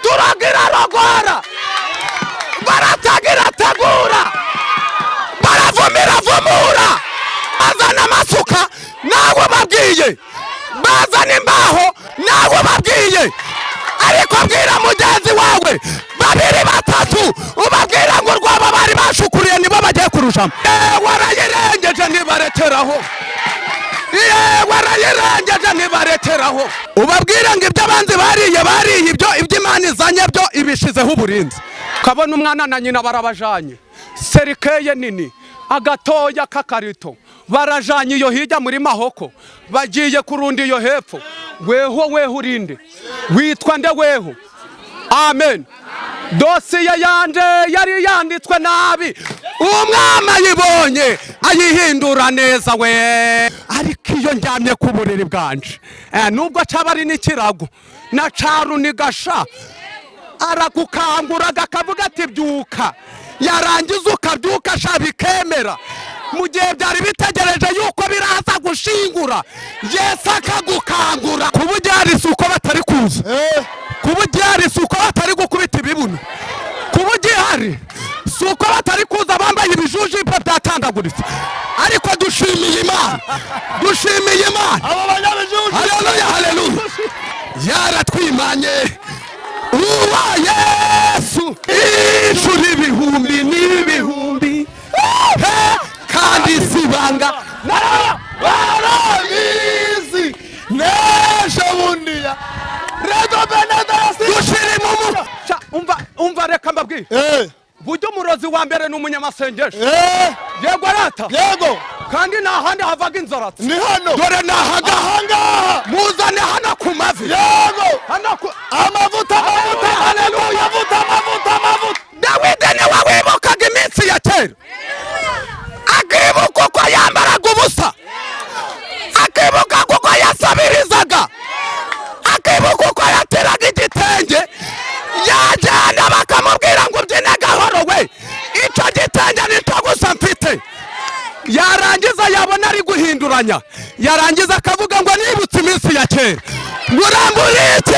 Baraturagira rogora, baratagira tagura, baravumira vumura, bazana amasuka nawe babwiye, bazana imbaho nawe babwiye. Ariko bwira mugenzi wawe babiri batatu, ubabwira ngo urwaba bari bashukuriye nibo bagiye kurushamo. Warayirengeje ntibarekeraho, warayirengeje ntibarekeraho. Ubabwira ngo ibyo abanzi bariye bariye, ibyo Imana izanye byo ibishizeho uburinzi. Ukabona umwana na nyina barabajanye, serikeye nini agatoya k'akarito, barajanye iyo hirya muri mahoko, bagiye kurundi iyo hepfo. Weho weho urinde witwa nde weho? Amen. Dosiye yanje yari yanditswe nabi, umwami ayibonye ayihindura neza we. Ariko iyo njyamye ku buriri bwanje, nubwo caba ari n'ikirago na carunigasha, aragukangura akavuga ati byuka, yarangiza ukabyuka sha bikemera. Mu gihe byari bitegereje yuko biraza gushingura, Yesu akagukangura. Kuba ugihari si uko batari kuza, kuba ugihari si uko batari gukubita ibibuno, kuba ugihari si uko batari kuza bambaye ibijujipo byatandaguritse. Ariko dushimiye Imana, dushimiye Imana. Haleluya, haleluya. Yaratwimanye uwa Yesu inshuro ibihumbi n'ibihumbi, kandi sibanga barabizi n'ejo bundiya redo benedasi dushirimo umva umva, reka mbabwire buryo umurozi wa mbere ni umunyamasengesho. Yego arata, yego, kandi nta handi havaga inzaratsi, ni hano, dore ni ahangaha, muzane hano ku mavi, yego, hano ku amavuta, amavuta, haleluya, amavuta, amavuta, amavuta. Dawidi niwe wibukaga iminsi ya kera, akibuka uko yambaraga ubusa, akibuka uko yasabirizaga, akibuka uko yateraga igitenge, yajyana bakamubwira ngo ubyine gahoro we, icyo gitenge nicyo gusa mfite. Yarangiza yabona ari guhinduranya, yarangiza akavuga ngo nibutse iminsi ya kera, ngurambure iki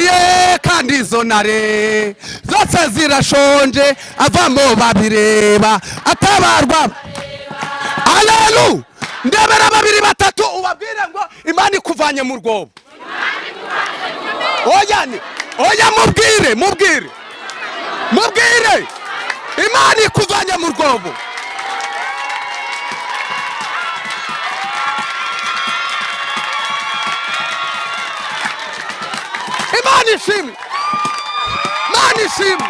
ye, kandi izo ntare zose zirashonje, avamo babireba atabarwa. Alelu, ndebera babiri batatu ubabwire ngo Imana ikuvanye mu rwobo. Oya ni oya, mubwire mubwire mubwire Imana ikuvanye mu rwobo. Imana ishimwe, Imana ishimwe.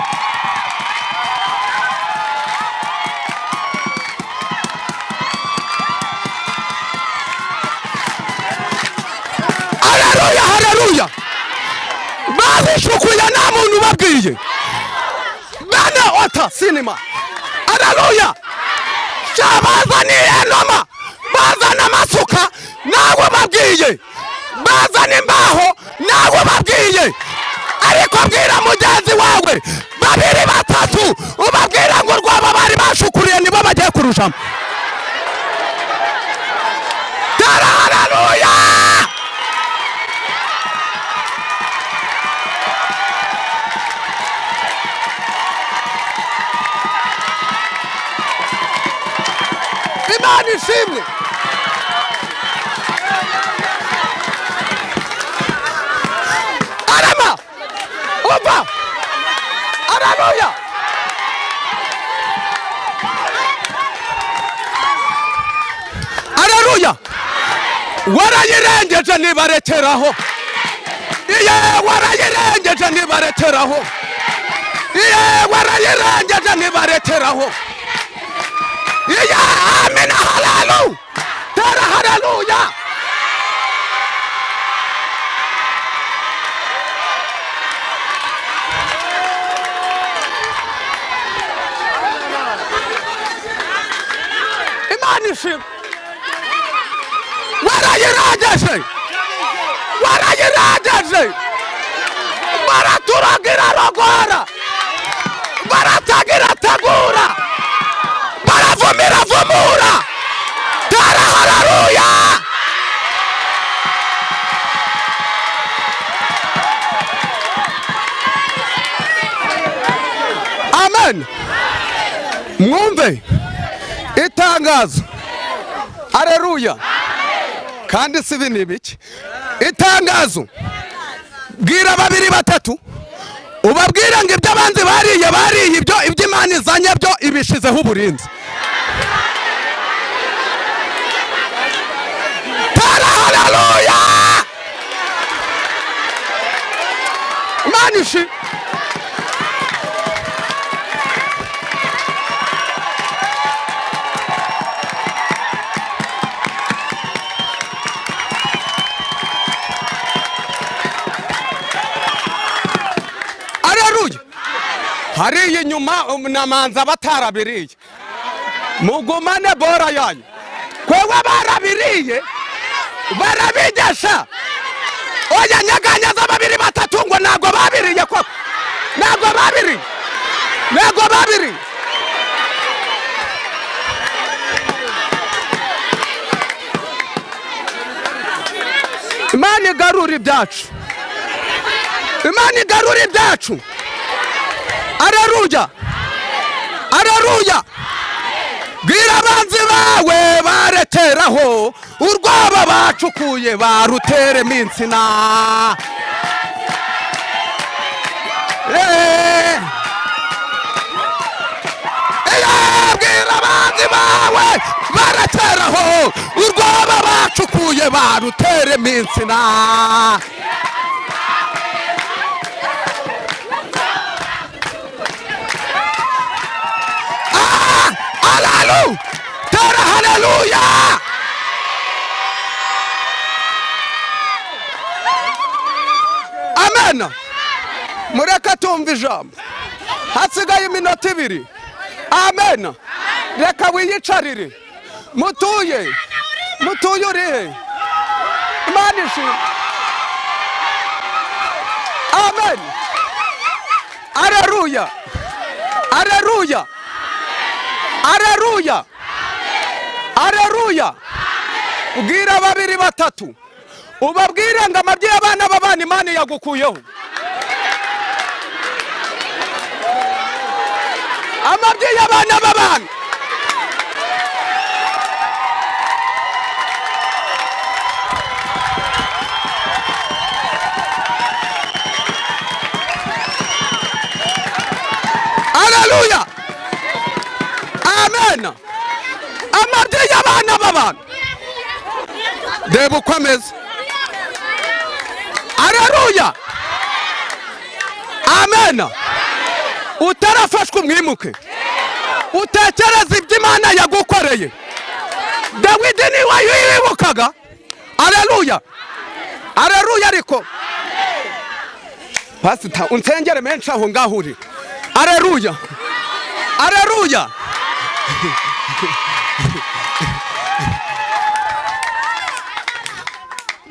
Haleluya, haleluya. Bazishukuye nta muntu ubabwiye, bene ota sinema. Haleluya. Sha bazaniye noma, bazana amasuka nawe babwiye, bazana imbaho nawe babwiye. Ariko bwira mugenzi wawe babiri batatu, ubabwira ngo urwaba bari bashukuriye nibo bagiye kurushamo. Tara haleluya. Imana ishimwe. Arama umva, haleluya. Haleluya. Warayirengeje ntibarekeraho, iye warayirengeje ntibarekeraho, iye warayirengeje ntibarekeraho, iye amina, haleluya, tera haleluya. Imana ishimwe. Warayirengeje, warayirengeje, baraturagira rogora, baratagira tagura, baravumira vumura. Tara haleluya. Amen. Mwumve itangazo. Aleluya. Kandi si ibi ni ibiki? Itangazo. Bwira babiri batatu, ubabwire ngo ibyo abanzi bariye bariye, ibyo Imana izanye byo ibishizeho uburinzi. Tara haleluya. Imana ishi. Aleluya. Hariya inyuma namanza batarabiriye, mugumane bora yanyu. Kwewe barabiriye barabigesha. Oya nyaganyaza babiri batatu ngo ntabwo babiriye koko, ntabwo babiriye, ntabwo babiriye. Imana igarura ibyacu, Imana igarura ibyacu. Aleluya. Aleluya. Bwira abanzi bawe barekeraho, urwaba bacukuye baruteremo insina. Bwira abanzi bawe barekeraho, urwaba bacukuye baruteremo insina. Hallelujah! Tara hallelujah! Amen. Mureka tumva ijambo. Hasigaye iminota ibiri. Amen. Reka wiyicarire. Mutuye. Mutuye urihe? Imana ishimwe. Amen. Haleluya. Haleluya. Aleluya. Aleluya. Ubwira babiri batatu, ubabwire ngo amabyi y'abana b'abana Imana yagukuyeho. Amabyi y'abana b'abana. Aleluya. Amen. Amabyi y'abana b'abantu. Reba uko ameze. Aleluya. Amen. Utarafashwe umwimuke, utekereza ibyo Imana yagukoreye. Dawidi niwe yibukaga. Aleluya. Aleluya. Ariko pasita unsengere menshi aho ngaho uri. Aleluya. Aleluya.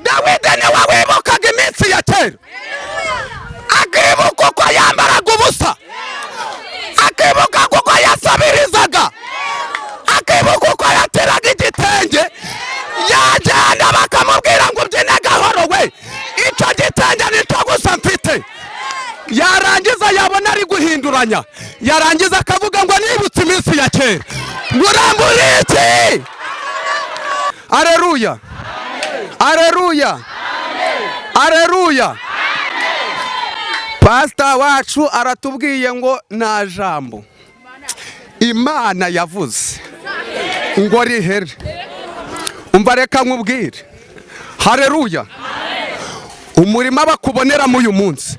Dawidi niwe wibukaga iminsi ya kera, akibuka uko yambaraga ubusa, akibuka kuko yasabirizaga, akibuka uko yateraga igitenge, yagenda bakamubwira ngo ubyine gahoro we, icyo gitenge nicyo gusa mfite. Yarangiza yabona ari guhinduranya, yarangiza akavuga ngo nibutse iminsi ya kera. Ngurambura iki? Aleluya. Aleluya. Aleluya. Pastor wacu aratubwiye ngo nta jambo Imana yavuze ngo rihere. Umva reka nkubwire. Haleluya. Umurima bakuboneramo uyu munsi,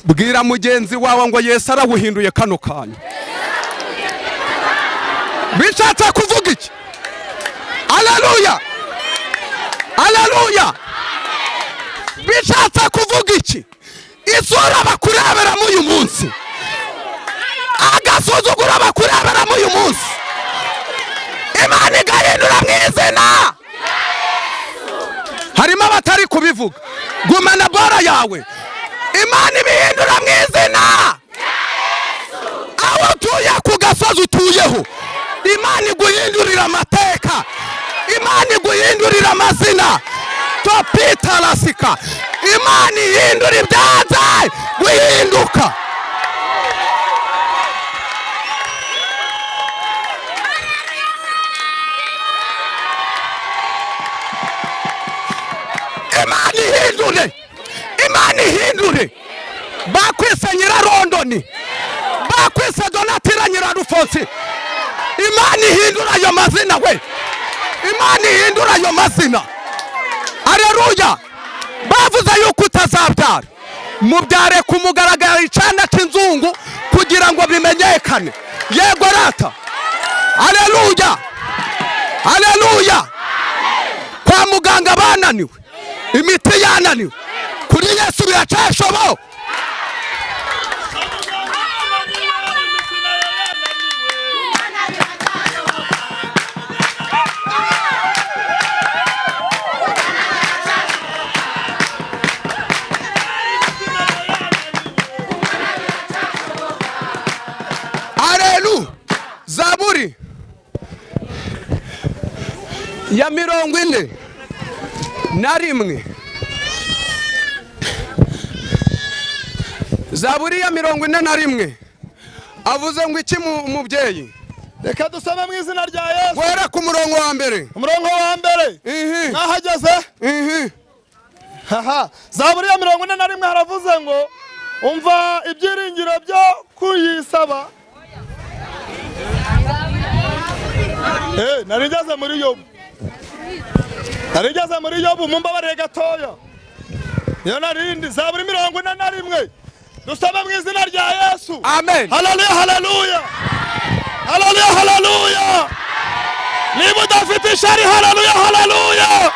bwira mugenzi wawe ngo Yesu arawuhinduye kano kanya. Bishatse kuvuga iki? Haleluya. Haleluya. Bishatse kuvuga iki? Isura bakureberamo uyu munsi, agasuzuguro bakureberamo uyu munsi, Imana igahindura mu izina. Harimo abatari kubivuga. Gumana bora yawe, Imana ibihindura mu izina. Aho utuye ku gasozi utuyeho, Imana iguhindurira amateka, Imana iguhindurira amazina. Topita lasika. Imana ihindura ibyanze guhinduka. Imana ihindure, Imana ihindure. Bakwise Nyirarondoni, bakwise Donatira Nyirarufonsi. Imana ihindura ayo mazina we, Imana ihindura ayo mazina. Aleluya! Bavuze yuko utazabyara, mubyare ku mugaragaro icana cy'inzungu kugira ngo bimenyekane. Yego rata, aleluya, aleluya. Kwa muganga bananiwe, imiti yananiwe, kuri Yesu biracashobo. Arelu, Zaburi ya 41, Zaburi ya 41, avuze ngo iki mubyeyi? Reka dusome mu izina rya Yesu. Guhera ku murongo wa mbere. Umurongo wa mbere. Mwahageze? Haha, Zaburi ya 41 haravuze ngo umva ibyiringiro byo kuyisaba. Narigeze muri Yobu, narigeze muri Yobu, mumbabarire gatoya. Niyo narindi. Zaburi 41, dusome mu izina rya Yesu. Amen. Haleluya, haleluya, haleluya, haleluya. Niba udafite ishari, haleluya, haleluya.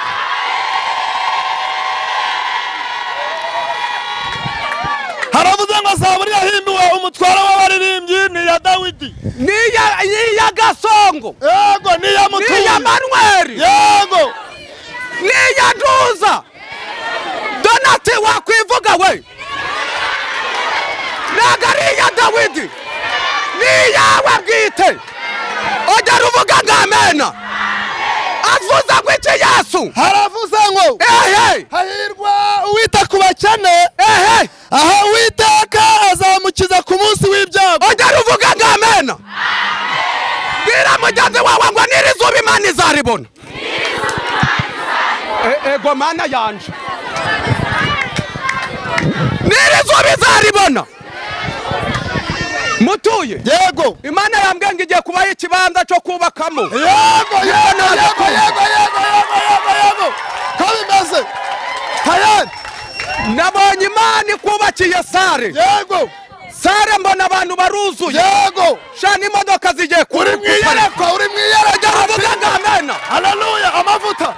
Haravuze ngo Zaburi yahimbiwe umutwaro w'abaririmbyi, ni iya Dawidi. Niya Gasongo. Yego, ni iya Mutuyi. Niya Manuel. Yego. Niya Nduza. Donati wakwivuga we, ntabwo ari iya Dawidi, ni iyawe bwite. Ongera uvuga ngo amena. Avuze ngo iki Yesu? Haravuze ngo ehe, hahirwa uwita ku bakene, ehe, aho Uwiteka azamukiza ku munsi w'ibyago. Ongera uvuga ngo amena. Bwira mugenzi wawe ngo n'iri zuba Imana izaribona. Ego Mana yanje, n'iri zuba izaribona. Mutuye. Yego. Imana yambwiye ngo igiye kubaha ikibanza cyo kubakamo. Yego, yego, yego, yego, yego, yego, yego, yego. Ko bimeze tayari. Nabonye Imana ikubakiye sare. Yego. Sare mbona abantu baruzuye. Yego. Sha n'imodoka zigiye Uri mu iyerekwa, uri mu iyerekwa. Uvuga ngo amena. Haleluya. Amavuta,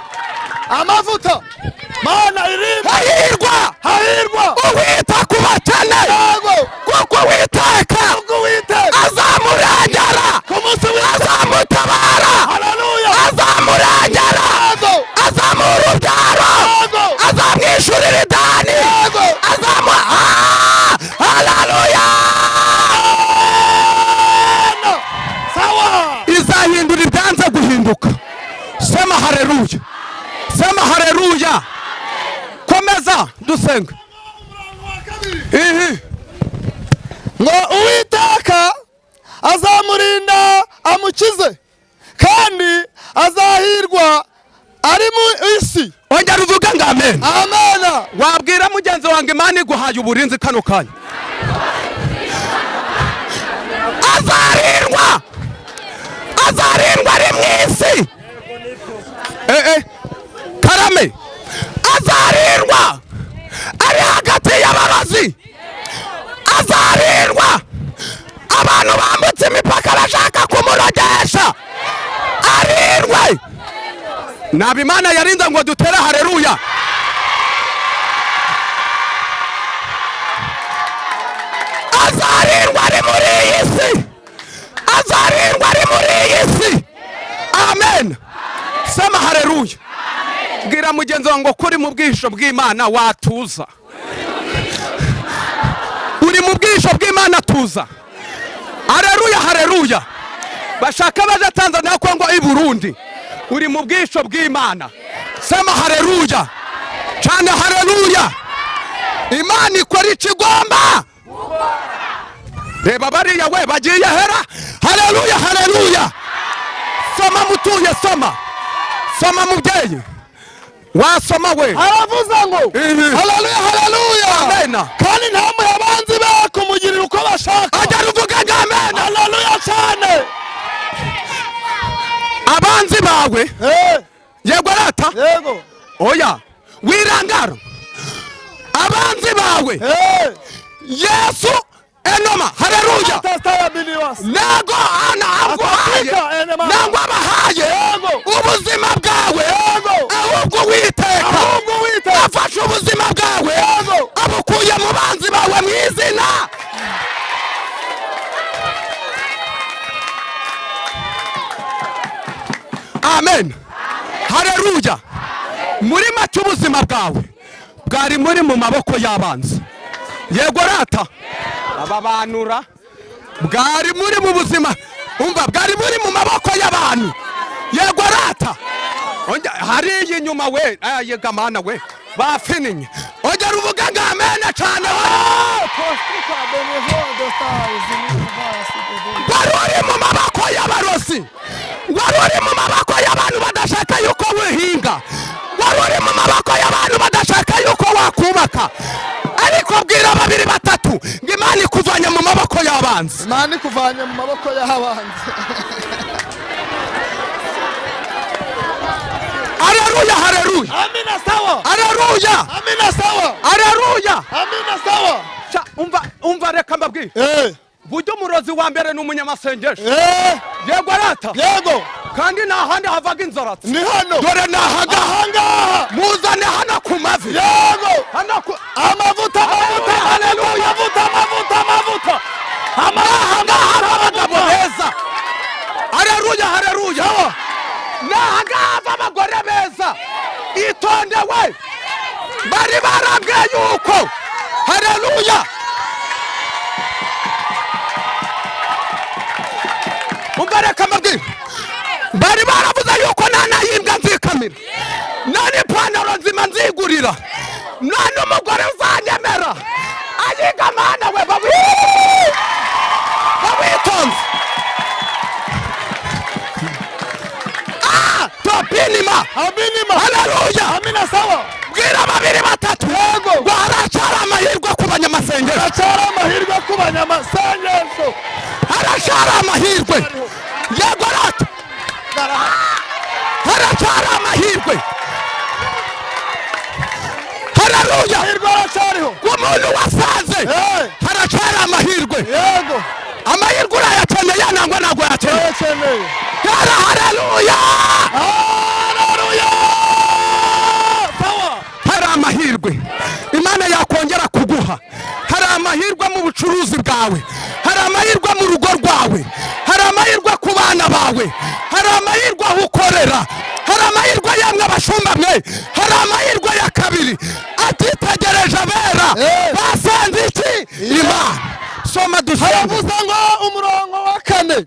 amavuta, Mana irimba. Hahirwa, hahirwa uwita ku bakene. Yego. Kuko Uwiteka azamurengera, ku munsi azamutabara. Haleluya. Azamurengera, Yego. azamuha urubyaro, Yego. azamwishyurira idani, Yego. azamu. Haleluya. Sawa. Izahindura ibyanze guhinduka. Sema haleluya, sema haleluya. Komeza dusenga. Ngo Uwiteka azamurinda amukize, kandi azahirwa ari mu isi. Ongera uvuge ngo amen. Amen. Wabwira mugenzi wange Imana iguhaye uburinzi kano kanya. Azarindwa, azarindwa ari mu isi. Karame, azarindwa ari hagati y'abarozi. Azarindwa abantu bambutse imipaka bashaka kumurogesha. Arindwe. Naba Imana yarinze ngo dutere haleluya. Azarindwa ari muri iyi si, azarindwa ari muri iyi si. Amen. Sema haleluya. Bwira mugenzi wawe ngo kuri mu bwihisho bw'Imana watuza. Uri mu bwihisho bw'Imana tuza. Haleluya, haleluya. Bashaka baje Tanzania, Kongo, i Burundi, uri mu bwihisho bw'Imana. Sema haleluya cyane, haleluya. Imana ikora ikigomba. Reba bariya we bagiye hera. Haleluya, haleluya. Soma mutuye, soma, soma mubyeyi. Wasoma we. Aravuze ngo haleluya, haleluya. Amen. Kandi ntamuhe abanzi be kumugirira uko bashaka. Ajya ruvuga ngo amen. Haleluya cyane. Abanzi bawe. Yego rata. Yego. Oya wirangara. Abanzi bawe. Yesu enoma. Haleluya. Nago ana aguhaye. Nangwa abahaye ubuzima bwawe. Ahubwo Uwiteka afashe ubuzima bwawe abukuye mu banzi bawe mu izina. Amen. Haleluya. Muri make ubuzima bwawe bwari muri mu maboko y'abanzi. Yego rata. Ababanura bwari muri mu buzima, umva, bwari muri mu maboko y'abantu. Yego rata. Hariya inyuma we, ayega mana we, bafininye. Ongera uvuge ngo amen cyane. Wari uri mu maboko y'abarozi, wari uri mu maboko y'abantu badashaka yuko wihinga, wari uri mu maboko y'abantu badashaka yuko wakubaka. Ariko bwira babiri batatu ngo Imana ikuvanye mu maboko y'abanzi. Imana ikuvanye mu maboko y'abanzi. Haleluya, haleluya. Amina sawa. Haleluya. Amina sawa. Haleluya. Amina sawa. Umva, umva, reka mbabwire. Buryo umurozi wa mbere ni umunyamasengesho. Yego rata. Yego. Kandi nta handi havaga inzaratsi. Ni hano. Dore ni ahangaha. Muzane hano ku mavi. Yego. Hano ku amavuta, amavuta, haleluya. Amavuta, amavuta, amavuta. Ahangaha abagabo beza. Haleluya, haleluya. Nahangaha abagore beza. Itonde we. Bari barabwiye yuko. Haleluya. Umva mbabwire. Bari baravuze yuko nta nayimbwa nzikamira, nta n'ipantaro nzima nzigurira, nta n'umugore uzanyemera. Ayiga mana we, bawitonze. Topinima. Aminima. Haleluya. Amina sawa. Bwira babiri batatu. Yego. Ngo haracyari amahirwe ku banyamasengesho. Haracyari amahirwe ku banyamasengesho. Haracyari amahirwe. Yego rata. Haracyari amahirwe. Haleluya. Amahirwe aracyariho. Ku muntu wasaze. Haracyari amahirwe. Yego. Amahirwe urayakeneye nangwa ntabwo uyakeneye? Haleluya. Haleluya. Hari amahirwe Imana yakongera kuguha. Hari amahirwe mu bucuruzi bwawe, hari amahirwe mu rugo rwawe, hari amahirwe ku bana bawe, hari amahirwe aho ukorera, hari amahirwe yamwe abashumba mwe, hari amahirwe ya kabiri atitegereje abera basanze iki Imana. Soma dusome. Haravuze ngo umurongo wa 4,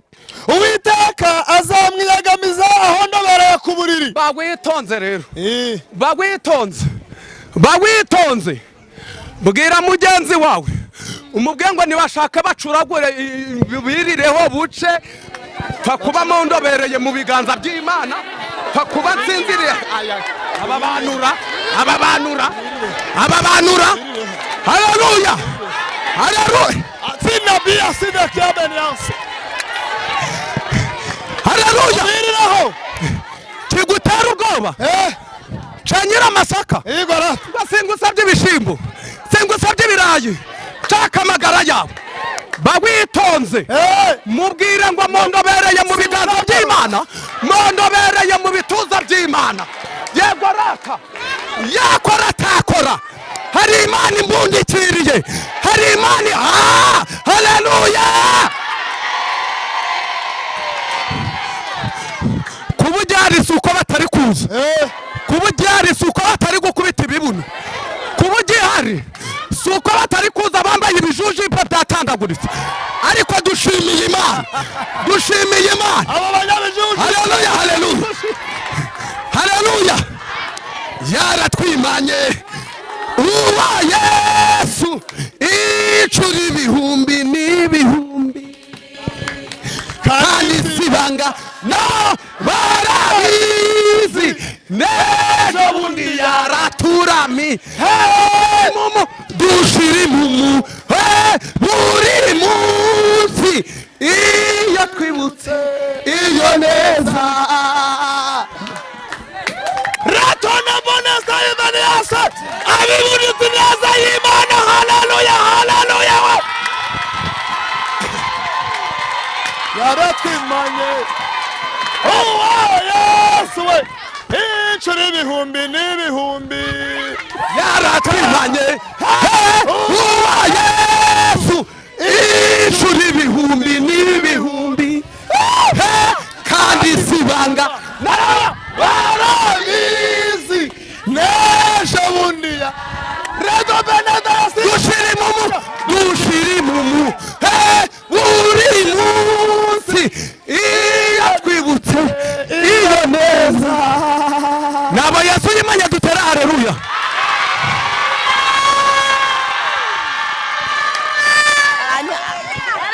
Uwiteka azamwiyagamiza ahondobereye ku buriri. Bawitonze rero, bawitonze, bawitonze. Bwira mugenzi wawe umubwiye ngo nibashaka bacuragure birireho buce, pfa kuba mundobereye mu biganza by'Imana, pfa kuba nsinziriye. Ababanura, ababanura, ababanura. Haleluya, haleluya. Haleluya. Kigutera ubwoba canyira amasaka, singusabye ibishimbo, singusabye ibirayi, nshaka amagara yawe. Bawitonze. Mubwire ngo mundobereye mu biganza by'Imana, mundobereye mu bituza by'Imana. Yego rata. Yakora atakora, hari Imana imbundikiriye, hari Imana. Haleluya. Kuba ugihari si uko batari kuza, kuba ugihari si uko batari gukubita ibibuno, kuba ugihari si uko batari kuza bambaye ibijujipo byatandaguritse. Ariko dushimiye Imana, dushimiye Imana. Haleluya, haleluya, haleluya. Yaratwimanye uwa Yesu icura ibihumbi n'ibihumbi, kandi sibanga no barabizi. N'ejo bundi yaraturami mumu dushira imumu buri munsi iyo twibutse iyo neza. Ratona boneza ivaniyase abibunitse neza y'Imana. Haleluya, haleluya we! Yaratwimanye uwo Yesu we inshuro ibihumbi n'ibihumbi. Yaratwimanye uwa Yesu inshuro ibihumbi n'ibihumbi, kandi si ibanga. Barabizi n'ejo bundi ya redo benedasi. Dushira imumu, dushira imumu buri munsi iyo twibutse iyo neza. Nabo Yesu yimanye, dutera haleluya.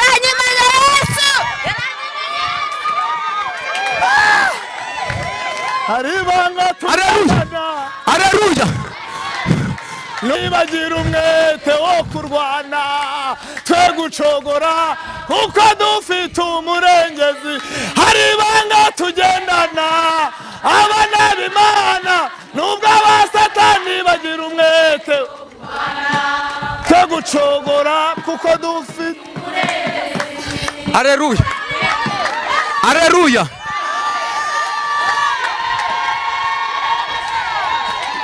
Yaranyimanye Yesu. Hari ibanga Haleluya. tugana. Haleluya. Nibagira umwete wo kurwana, twe gucogora, kuko dufite umurengezi. Hari ibanga tugendana abana b'Imana, nubwo abasatani bagira umwete, twe gucogora kuko dufite. Haleluya, haleluya.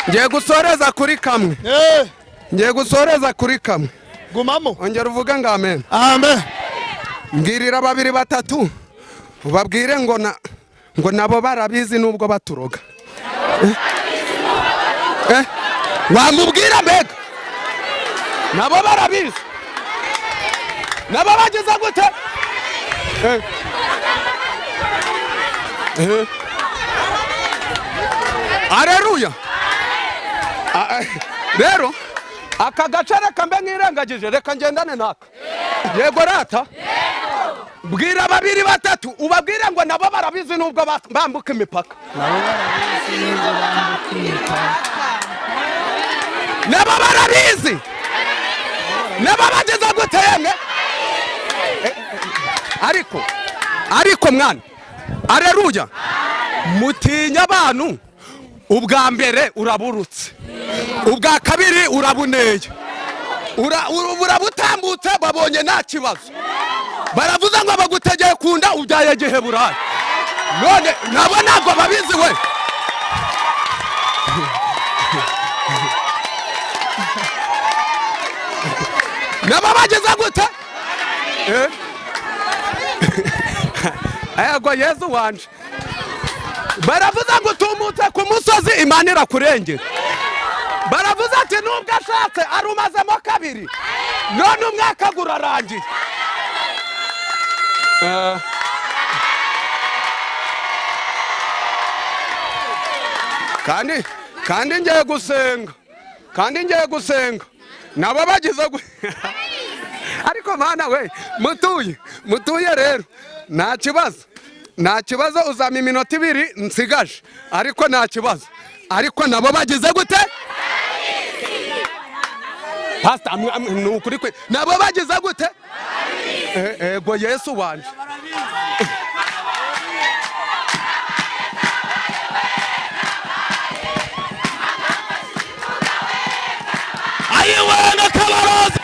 Ngiye gusoreza kuri kamwe. Ngiye gusoreza kuri kamwe. Gumamo. Ongera uvuge ngo amen. Amen. Mbwirira babiri batatu, ubabwire ngo na ngo nabo barabizi nubwo baturoga. Eh? Wamubwira mbega nabo barabizi, nabo bagize gute? Eh. Eh. Aleluya. Ah, rero aka gace reka mbe nkirengagije, reka ngendane naka. Yego rata, bwira babiri batatu, ubabwire ngo nabo barabizi nubwo bambuka imipaka. Nabo barabizi, nabo bageze gute yemwe? Ariko mwana, aleluya, mutinya abantu. Ubwa mbere uraburutse, ubwa kabiri urabuneye, urabutambutse, babonye nta kibazo, baravuze ngo bagutegeye ku nda, ubyaye giheburayo. None nabo ntabwo babizi we? Nabo bageze gute? Eh? Ego Yezu wanje, baravuze ngo utumutse ku musozi, Imana irakurengera. Baravuze ati nubwo ashatse arumazemo kabiri, none umwaka urarangiye. Kandi ngiye gusenga, kandi ngiye gusenga, nabo bagize ariko mana we, mutuye mutuye rero nta kibazo, nta kibazo, uzama iminota 2 nsigaje, ariko nta kibazo. Ariko nabo bagize gute? Pastor, ni ukuri kwe, nabo bagize gute? Ego Yesu wanje. Ayiwenga kabarozi.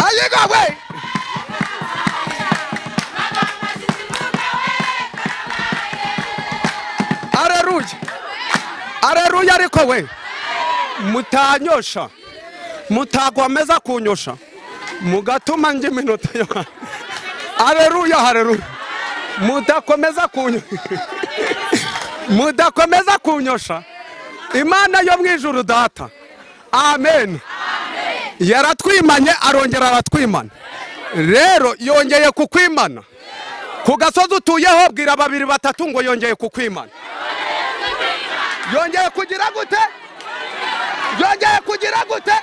Ayiga we. Aleluya, aleluya. Ariko we mutanyosha, mutagomeza kunyosha mugatuma njye iminota yo. Aleluya, haleluya. Mudakomeza kunyosha. Mudakomeza kunyosha. Imana yo mu ijuru data, amen, yaratwimanye, arongera aratwimana. Rero yongeye kukwimana ku gasozi utuyeho. Bwira babiri batatu ngo yongeye kukwimana. Yongeye kugira gute? Yongeye kugira gute?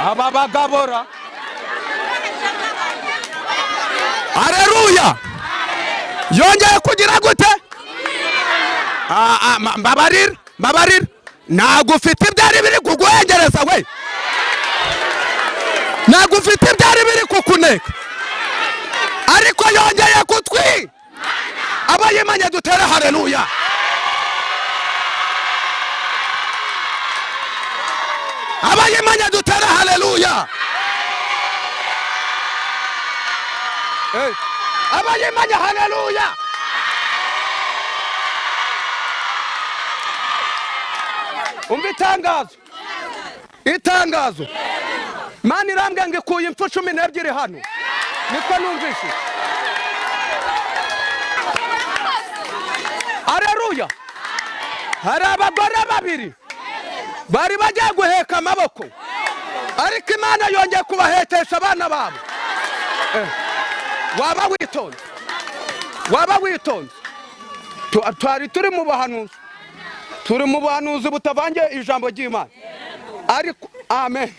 Aba bagabora, aleluya! Yongeye kugira gute? Mbabarira, mbabarira, ntabwo ufite ibyari biri kuguhengereza we, ntabwo ufite ibyari biri kukuneka, ariko yongeye kutwi. Abayimanye dutere haleluya. Abayimanye dutere haleluya. Abayimanye haleluya. Umva itangazo, itangazo. Mana irambwira ngo ikuye impfu 12 hano, niko numvise. Aleluya! Hari abagore babiri bari bagiye guheka amaboko, ariko Imana yongeye kubahekesha abana babo. Waba witonze, waba witonze. Twari turi mu buhanuzi, turi mu buhanuzi butavangiye ijambo ry'Imana, ariko amen,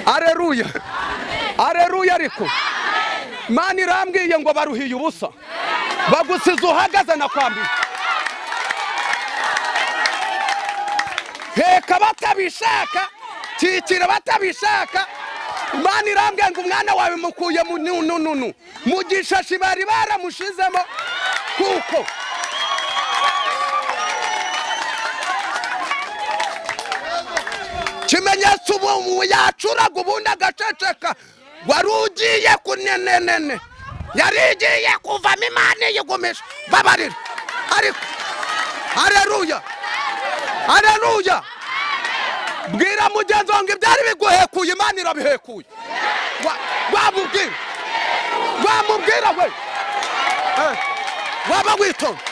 aleluya, aleluya. Ariko Imana irambwiye ngo baruhiye ubusa, bagusize uhagaze nakwambiye. Heka batabishaka, kikira batabishaka. Imana irambwiye ngo umwana wawe mukuye mu nununu mu gishashi bari baramushizemo, kuko kimenyetso ubu yacuraga ubundi agaceceka, wari ugiye kunenenene, yari igiye kuvamo, Imana iyigumisha. Babarira, ariko aleluya, aleluya. Bwira mugenzi wawe ngo ibyari biguhekuye Imana irabihekuye. Wamubwira, wamubwira we. Waba witonze,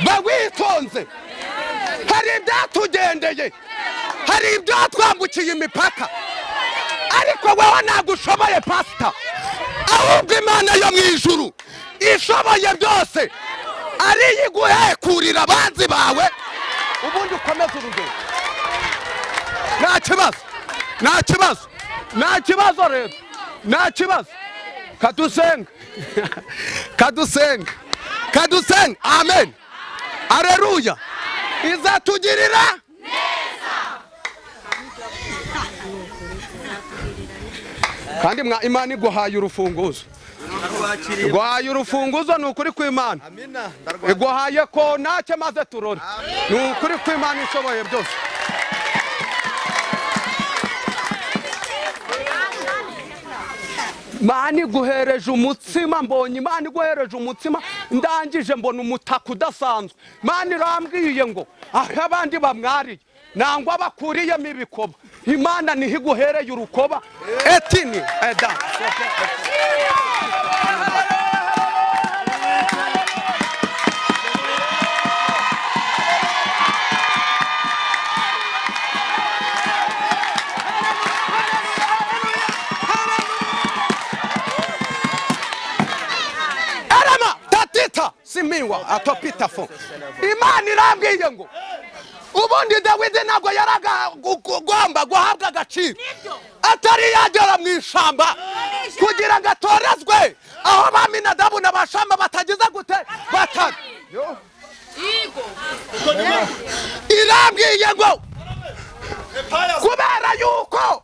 ba witonze. Hari ibyatugendeye, hari ibyatwambukiye imipaka, ariko wowe ntabwo ushoboye pasita, ahubwo Imana yo mu ijuru ishoboye byose ariyo iguhekurira abanzi bawe, ubundi ukomeze urugendo. Nta kibazo, nta kibazo, nta kibazo rero, nta kibazo. Kadusenga, kadusenga, kadusenga. Amen, aleluya. Izatugirira neza. Kandi Imana iguhaye urufunguzo, iguhaye urufunguzo, ni ukuri kw'Imana iguhaye konake, maze turore. Ni ukuri kw'Imana ishoboye byose. Imana iguhereje umutsima, mbonye Imana iguhereje umutsima, ndangije mbona umutaka udasanzwe. Imana irambwiye ngo aho abandi bamwariye nangwa bakuriyemo ibikoba, Imana niho iguhereye urukoba. Etini eda tatita simiwa atopita fo. Imana irambwiye ngo ubundi Dawidi ntabwo yaragomba guhabwa agaciro atari yagera mu ishamba kugira ngo atorezwe aho ba Minadabu na bashamba batagize gute batatu. Irambwiye ngo kubera yuko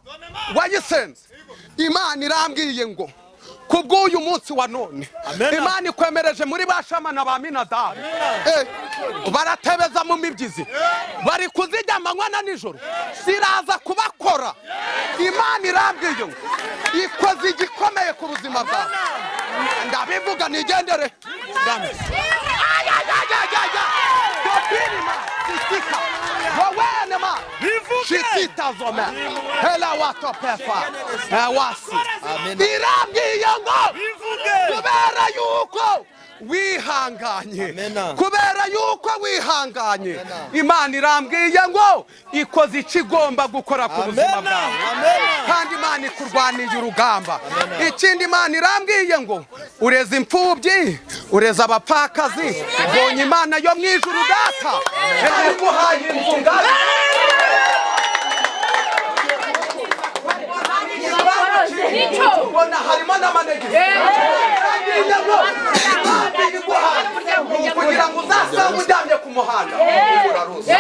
wayisenze, Imana irambwiye ngo kubw'uyu munsi wa none Imana ikwemereje muri bashama na ba Minadabu. Baratebeza mu mibyizi, bari kuzijya amanywa na nijoro, ziraza kubakora. Imana irambwiye ngo ikoze igikomeye ku buzima bwawe. Ndabivuga nigendere. Irambwiye ngo Kubera yuko wihanganye, kubera yuko wihanganye, Imana irambwiye ngo ikoze icyo igomba gukora ku buzima bwawe, kandi Imana ikurwaniye urugamba. Ikindi Imana irambwiye ngo ureze imfubyi, ureze abapfakazi, mbonye Imana yo mu ijuru data iguhaye inzu ngari. Mbona harimo n'amanegeka kugira ngo uzasange uryamye ku muhanda uraruza.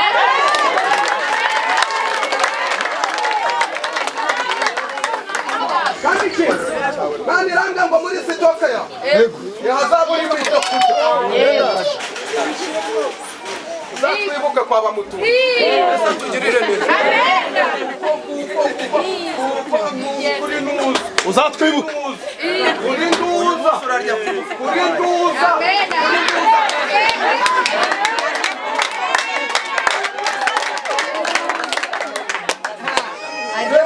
Kandi ikindi kandi irambwira ngo muri sitoke yawe ntihazabura ibyo kurya. Uzatwibuke kwa bamutunga, ese tugirire neza Uzatwibuke uri nduza, uri nduza.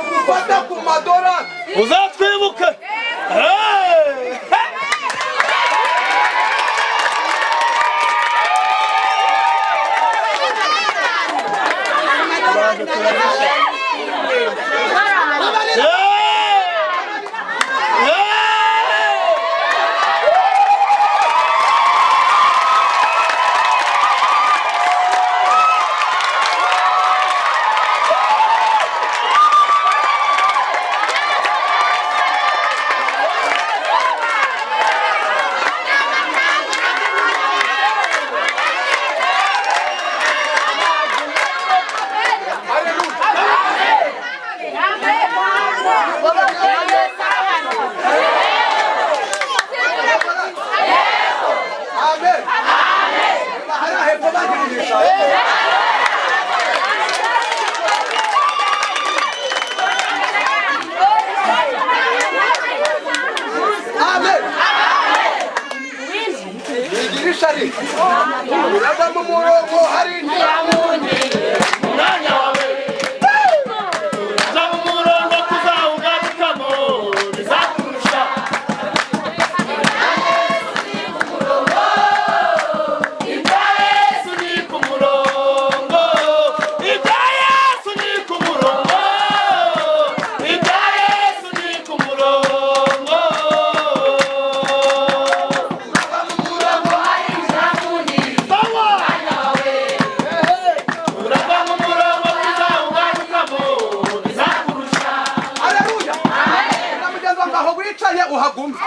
Gufata ku madorari uzatwibuke. Amen. Hariya hepfo bagiririsha. Amen. Idirisha rito. Urava mu murongo hari Umwanya wawe uzaba umurongo tuzawugarukamo bizakurusha. Ibya Yesu ni ku murongo, ibya Yesu ni ku murongo, ibya Yesu ni ku murongo. Sawa! Urava mu murongo tuzawugarukamo bizakurusha. Haleluya. Na mugenzi wanjye aho wicaye uhagume.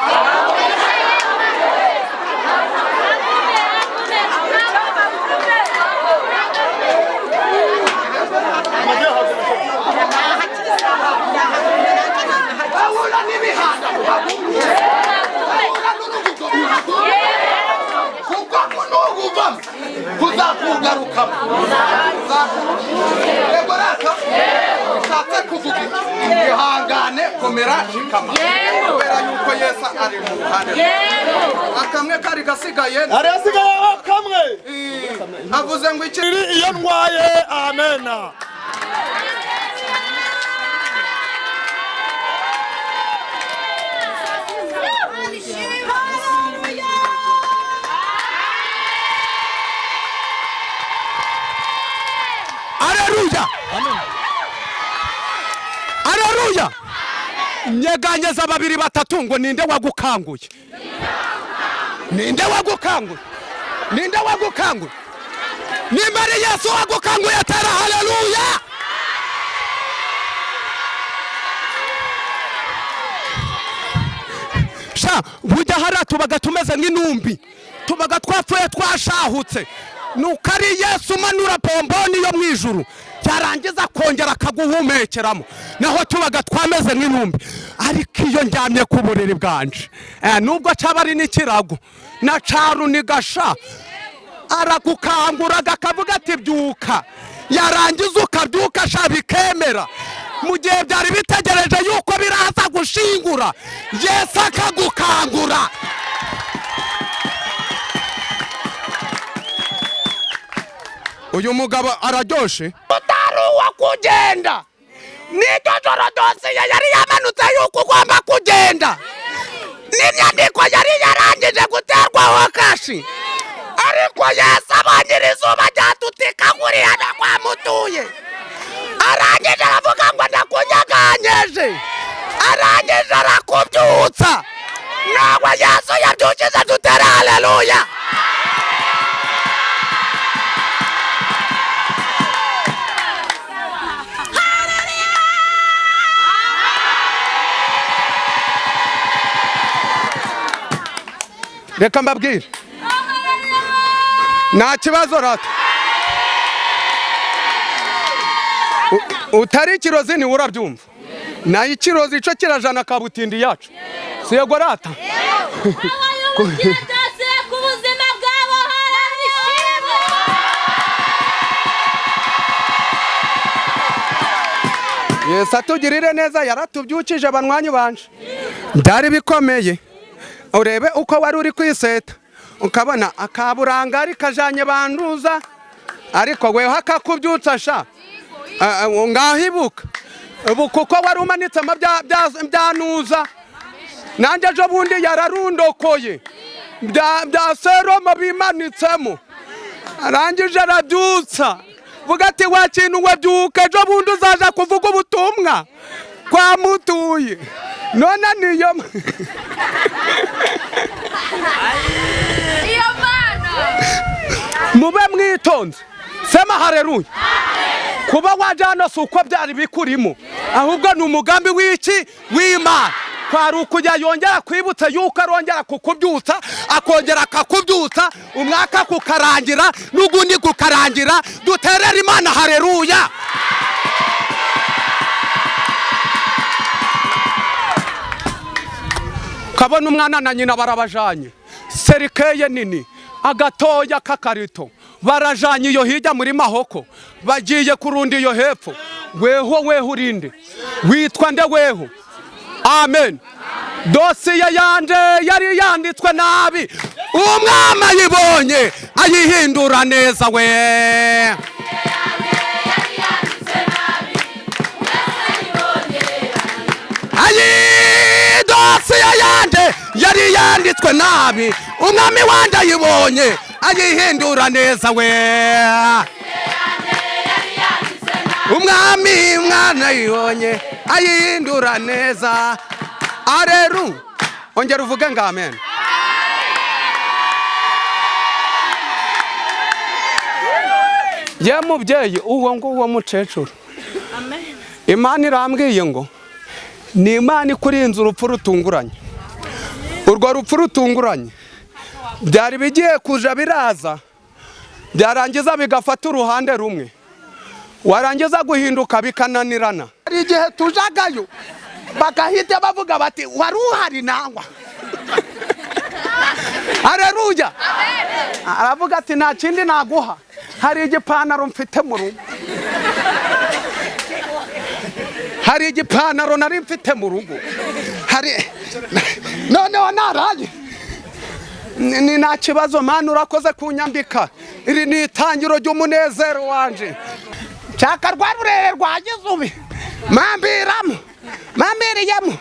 Bahura n'ibihanda uhagume. Bahura n'urubuto uhagume. Kuko nuguvamo kuzakugarukamo. Yego rata. Ushatse kuvuga iki? Ihangane, komera, shikama. Kubera yuko Yesu ari mu ruhande rwawe. Akamwe kari gasigaye Hari hasigayeho kamwe. avuze ngo iki Iri iyo ndwaye amena. Aleluya. Aleluya. Nyeganyeza babiri batatu ngo ninde wagukanguye? Ninde wagukanguye? Ninde wagukanguye? Nimba ari Yesu wagukanguye tera haleluya. Sha burya hariya tubaga tumeze nk'intumbi, tubaga twapfuye twashahutse, nuko ari Yesu umanura bomboni yo mu ijuru yarangiza akongera akaguhumekeramo, naho tubaga twameze nk'intumbi. Ariko iyo ndyamye ku buriri bwanje, nubwo cyaba ari n'ikirago na carunigasha, aragukangura akavuga ati byuka, yarangiza ukabyuka sha bikemera. Mu gihe byari bitegereje yuko biraza gushingura, Yesu akagukangura. Uyu mugabo araryoshe. Utari uwo kugenda, n'iryo joro dosiye yari yamanutse yuko ugomba kugenda. N'inyandiko yari yarangije guterwaho kashi, ariko Yesu abonye iri zuba ryatutikanguriye na kwa mutuye, arangije aravuga ngo ndakunyaganyeje, arangije arakubyutsa. Nawe Yesu yabyukije, dutere haleluya. Reka mbabwire, nta kibazo rata. Utari ikirozi niwe urabyumva, nayo ikirozi ico kirajana kabutindi yacu, si yego rata? Yesu atugirire neza, yaratubyukije banywanyi banje. Byari bikomeye, urebe uko wari uri kwiseta, ukabona akaburangari kajanye banduza, ariko weho akakubyutsa sha ngahibuka ubu, kuko wari umanitsemo byanuza. Nanjye ejo bundi yararundokoye bya seromo bimanitsemo, arangije arabyutsa, vuga ati wa kintu we byuka, ejo bundi uzaja kuvuga ubutumwa kwa mutuye. None niyo mube mwitonze, sema haleluya. Kuba waje hano si uko byari bikurimo, ahubwo ni umugambi w'iki w'Imana. Kwari ukujya yongera kwibutsa yuko arongera kukubyutsa, akongera akakubyutsa, umwaka kukarangira n'ugundi kukarangira. Duterere Imana haleluya. Kabona umwana na nyina barabajanye, serikeye nini, agatoya k'akarito, barajanye iyo hirya muri mahoko, bagiye kurundi iyo hepfo. Weho weho urinde, witwa nde weho? Amen. Dosiye yanje yari yanditswe nabi, umwami ayibonye ayihindura neza we. Ayi dosiye yanje yari yanditswe nabi, umwami wanje ayibonye ayihindura neza we. Umwami mwana ayibonye ayihindura neza. Areru, ongera uvuge ngo amen. Ye mubyeyi, uwo nguwo mukecuru, Imana irambwiye ngo ni Imana ikurinze urupfu rutunguranye. Urwo rupfu rutunguranye byari bigiye kuja biraza, byarangiza bigafata uruhande rumwe, warangiza guhinduka bikananirana. Hari igihe tujagayo bakahita bavuga bati wari uhari nangwa. Haleluya. Aravuga ati nta kindi naguha, hari igipantaro mfite mu rugo, hari igipantaro nari mfite mu rugo, hari noneho naraye ni nta kibazo. Mana urakoze kunyambika, iri ni itangiro ry'umunezero wanje. Nshaka rwa rurere rwagize ubi mambiramo, mambiriyemo,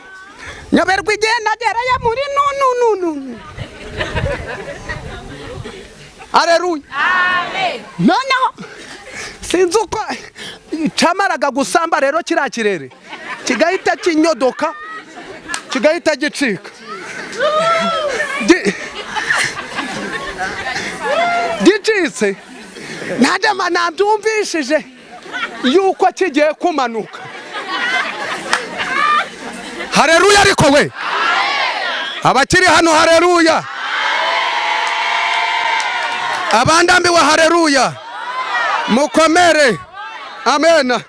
nyoberwa igihe nagereye muri nunu. Haleluya. Amen. Noneho sinzi uko camaraga gusamba rero kiriya kirere kigahita kinyodoka, kigahita gicika, gicitse. Nanjye nabyumvishije yuko kigiye kumanuka. Haleluya. Ariko we abakiri hano haleluya, abandambiwe haleluya, mukomere. Amen.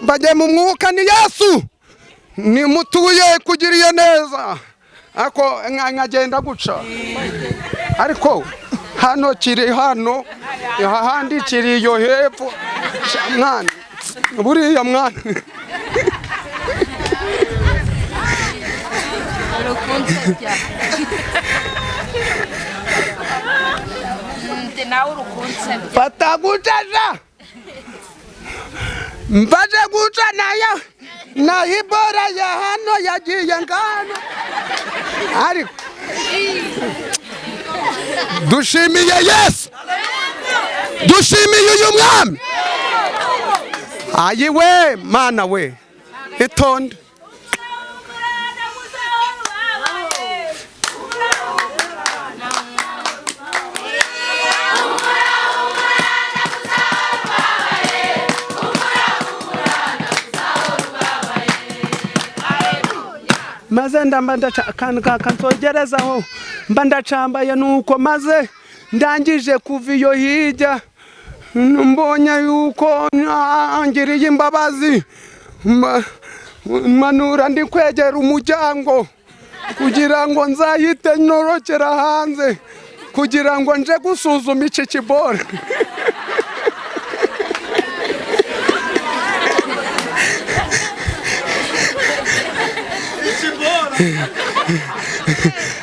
Bajye mu mwuka ni Yesu nimutuye kugiriye neza. Ako nkagenda guca, ariko hano kiri hano, ahandi kiri iyo hepfo. Mwana buriya mwana fata gucaja, mbaje guca nayo Naho ibora ya hano yagiye ngano. Ariko dushimiye Yesu, dushimiye uyu mwami. Ayiwe mana we, itonde. Maze ndamba kansogerezaho mba ndacambaye, nuko maze ndangije kuva iyo hirya mbonye yuko ngiriye imbabazi, manura ndi kwegera umuryango kugira ngo nzahite norokera hanze, kugira ngo nje gusuzuma iki kibora.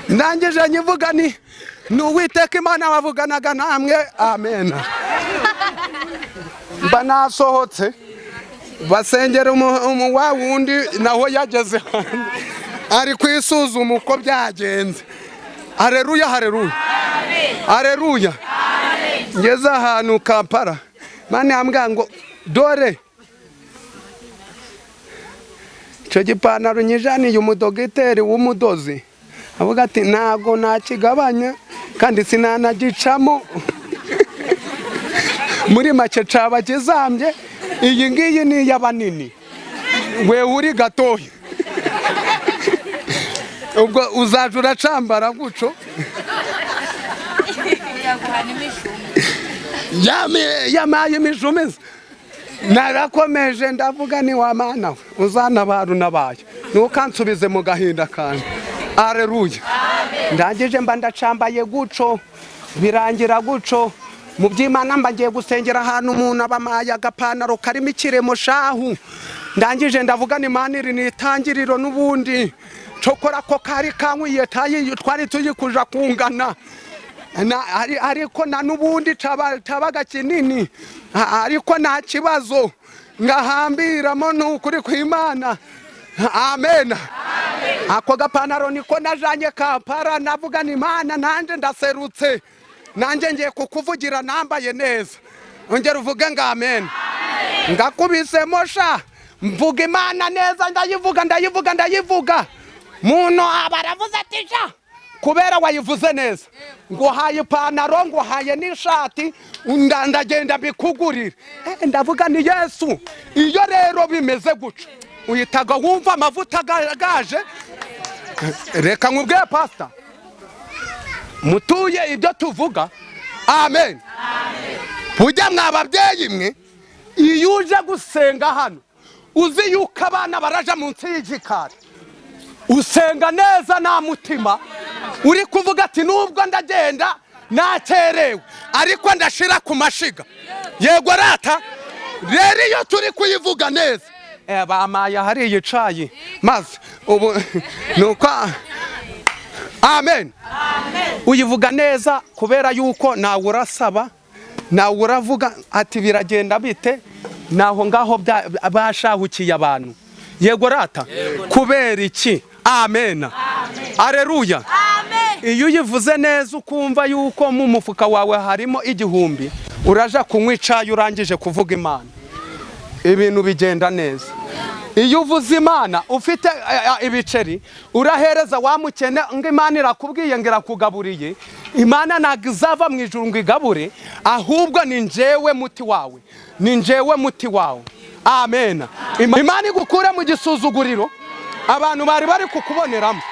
Ndangije nyivuga ni Uwiteka Imana wavuganaga namwe, amen. Mba nasohotse basengera wa wundi naho yageze ari kwisuzuma uko byagenze. Haleluya, haleluya, haleluya. Ngeze ahantu Kampala, Imana yambwira ngo dore icyo gipantaro nyijaniye umudogiteri w'umudozi, avuga ati ntago nakigabanya kandi sinanagicamo, muri make caba kizambye, iyi ngiyi ni iy'abanini, we uri gatoya, ubwo uzaja uracambara guco. Yamaye imishumizi. Narakomeje ndavuga ni wa mana we uzanabara unabaye, ntukansubize mu gahinda kanjye. Aleluya. Ndangije mba ndacambaye guco, birangira guco. Mu by'Imana mba ngiye gusengera ahantu umuntu abamaye agapantaro karimo ikiremo shahu. Ndangije ndavuga ni Imana iri ni itangiriro n'ubundi, cokora ko kari kankwiye twari tuyikuja kungana, ariko na n'ubundi cabaga kinini, ariko nta kibazo ngahambiramo n'ukuri kw'Imana. Amen. Ako gapantaro niko najanye Kampala, navuga ni Imana nanje ndaserutse, nanje ngiye kukuvugira nambaye neza. Ongera uvuge ngo amen. Ngakubisemo sha, mvuga Imana neza, ndayivuga ndayivuga ndayivuga. Muno abaravuze ati sha, kubera wayivuze neza, nguhaye ipantaro nguhaye n'ishati, ndagenda mbikugurira. Ndavuga ni Yesu. Iyo rero bimeze guca uhitaga wumva amavuta gaje. Reka nkubwiye pastor, mutuye ibyo tuvuga. Amen. Burya mwa babyeyi mwe, iyo uje gusenga hano uzi yuko abana baraja munsi y'igikari, usenga neza nta mutima uri kuvuga ati nubwo ndagenda nakerewe ariko ndashira ku mashiga. Yego rata. Rero iyo turi kuyivuga neza, bamaye hariya icayi maze ubu nuko. Amen. Uyivuga neza kubera yuko nawe urasaba, nawe uravuga ati biragenda bite, naho ngaho bashahukiye abantu. Yego rata. Kubera iki? Amen. Aleluya. Iyo uyivuze neza ukumva yuko mu mufuka wawe harimo 1000, uraja kunywa icayi urangije kuvuga Imana, ibintu bigenda neza. Iyo uvuze Imana ufite ibiceri urahereza wa mukene ngo Imana irakubwiye ngo irakugaburiye, Imana ntabwo izava mu ijuru ngo igabure, ahubwo ni njyewe muti wawe, ni njyewe muti wawe. Amen. Imana igukure mu gisuzuguriro abantu bari bari kukuboneramo.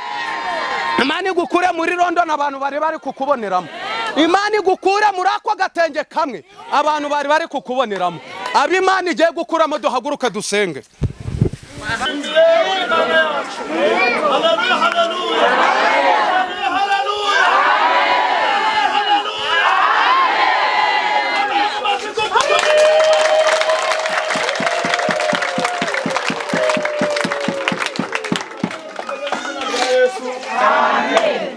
Imana igukure muri London abantu bari bari kukuboneramo. Imana igukure muri ako gatenge kamwe abantu bari bari kukuboneramo. Ab'Imana igiye gukuramo, duhaguruke dusenge. Haleluya, haleluya.